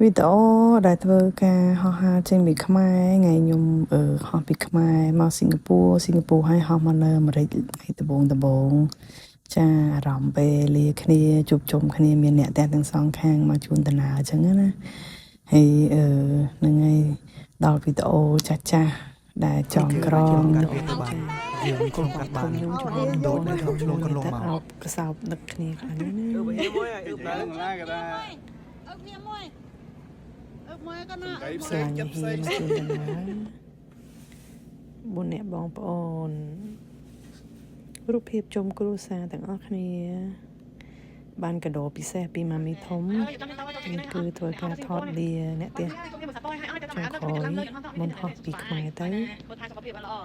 វីដេអូដែលធ្វើការហោះហើរចេញពីខ្មែរថ្ងៃខ្ញុំអឺហោះពីខ្មែរមកសិង្ហបុរីសិង្ហបុរីហើយហោះមកនៅអាមេរិកថ្ងៃដំបូងដំបូងចាអារម្មណ៍ពេលលាគ្នាជួបជុំគ្នាមានអ្នកផ្ទះទាំងសងខាងមកជូនដំណើរអញ្ចឹងណាហើយអឺហ្នឹងហើយដល់វីដេអូចាស់ចាស់ដែលចងក្រង កាត់វាទៅបានយើងឆ្លងកាត់បាន ខ្ញុំជំនាញ ដូចដែលធ្លាប់ឆ្លងកន្លងមក អោបកសោបនឹកគ្នាខ្លាំងណាស់ណា ឡើងក៏ដែរ អឹកគ្នាមួយអឹកមួយក៏ណា ដៃផ្ ស្រ សេង ឡាញ់ហ៊ា ចិត្តផ្សេង នជូនដំណើរបុនអ្នកបងប្អូនរូបភាពជុំគ្រួសារទាំងអស់គ្នា បានកដោពិសេសពីម៉ាមីធំនេះគឺធ្វើការថតលាអ្នកផ្ទះចុងក្រោយមុនហោះពីខ្មែរទៅ មើលថែសុខភាពឲ្យល្អ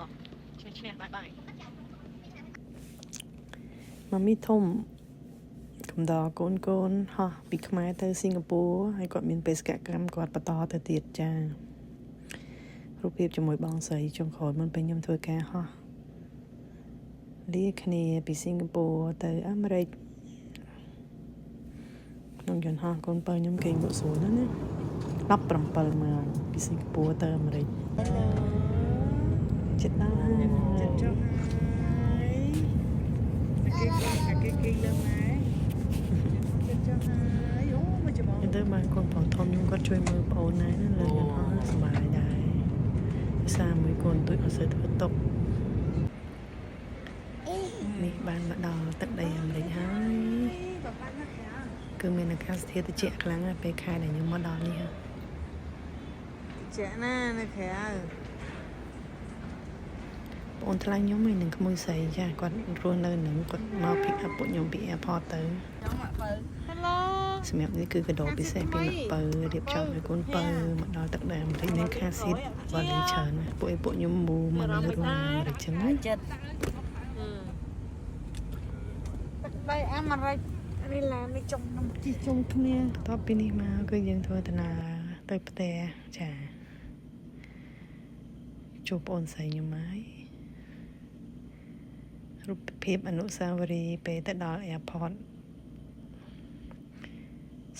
ឈ្នះឈ្នះបាយបាយ ម៉ាមីធំកំដរកូនកូនហោះពីខ្មែរទៅសិង្ហបុរីហើយគាត់មានបេសកកម្មគាត់បន្តទៅទៀតចារូបភាពជាមួយបងស្រីចុងក្រោយមុនពេលខ្ញុំធ្វើការហោះលាគ្នាពីសិង្ហបុរីទៅអាមេរិកក្នុងយន្តហោះកូនបើខ្ញុំគេងលក់ស្រួលណាស់ណា17ម៉ោងពីសិង្ហបុរីទៅអាមេរិកចិត្តដល់ហើយ ចិត្តចុះហើយគេគេគេលើម៉ែចិត្តចុះហើយអូមកច្បង ទៅបានកូនប្រុសធំខ្ញុំគាត់ជួយមើលប្អូនដែរណាលើយន្តហោះសប្បាយដែរភាសាមួយកូនទួចអត់សូវធ្វើតុកនេះបានមកដល់ទឹកដីអាមេរិកហើយគឺមានអាកាសធាតុត្រជាក់ខ្លាំងណាស់ពេលខែដែលខ្ញុំមកដល់នេះហ៎ ចាក់ណានៅក្រៅ បងអូនថ្លៃខ្ញុំឯនឹងក្មួយស្រីចាគាត់រស់នៅនឹងគាត់មក pick up ពួកខ្ញុំពី airport ទៅ Hello សម្រាប់នេះគឺកាដូពិសេសពីម៉ាក់ពៅរៀបចំឲ្យកូនពៅមកដល់ទឹកដីអាមេរិកមាន car seat វ៉ាលីច្រើនណាស់ពួកឯងពួកខ្ញុំមូមកនៅរស់នៅអាមេរិកចឹងណា ចិត្តទឹកដីអាមេរិកនេះឡាននេះចុងខ្ញុំជិះជុំគ្នា បន្ទាប់ពីនេះមកគឺយើងធ្វើដំណើរទៅផ្ទះចាជួបប្អូនស្រីខ្ញុំហើយរូបភាពអនុស្សាវរីយ៍ពេលទៅដល់ airport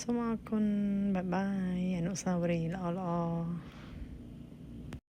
សូមអរគុណ bye bye អនុស្សាវរីយ៍ល្អៗ។